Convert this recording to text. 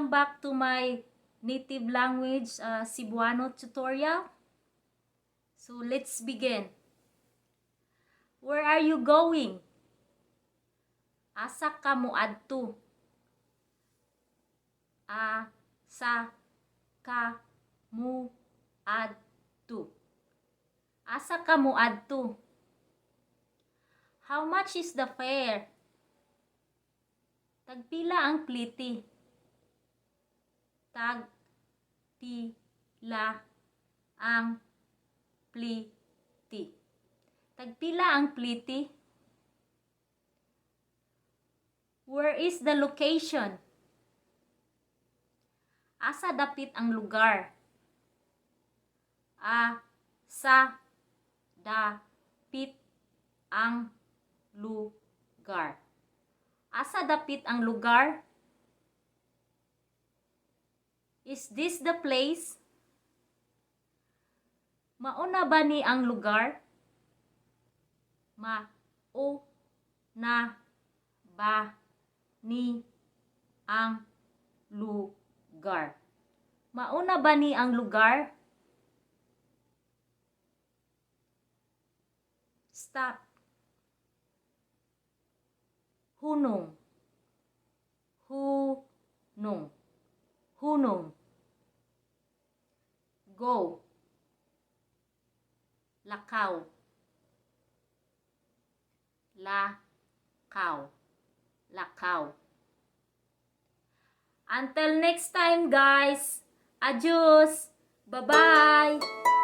Welcome back to my native language Cebuano tutorial. So let's begin. Where are you going? Asa ka moadto? Asa ka moadto? Asa ka moadto? How much is the fare? Tagpila ang plite? Tag pila ang plite? Tagpila ang plite? Where is the location? Asa dapit ang lugar? Asa dapit ang lugar? Asa dapit ang lugar? Is this the place? Mauna ba ni ang lugar? Mao na ba ni ang lugar? Mauna ba ni ang lugar? Stop. Hunong. Hunong. Hunong. Go. Lakaw. Lakaw. Lakaw. Until next time, guys. Adios. Bye-bye.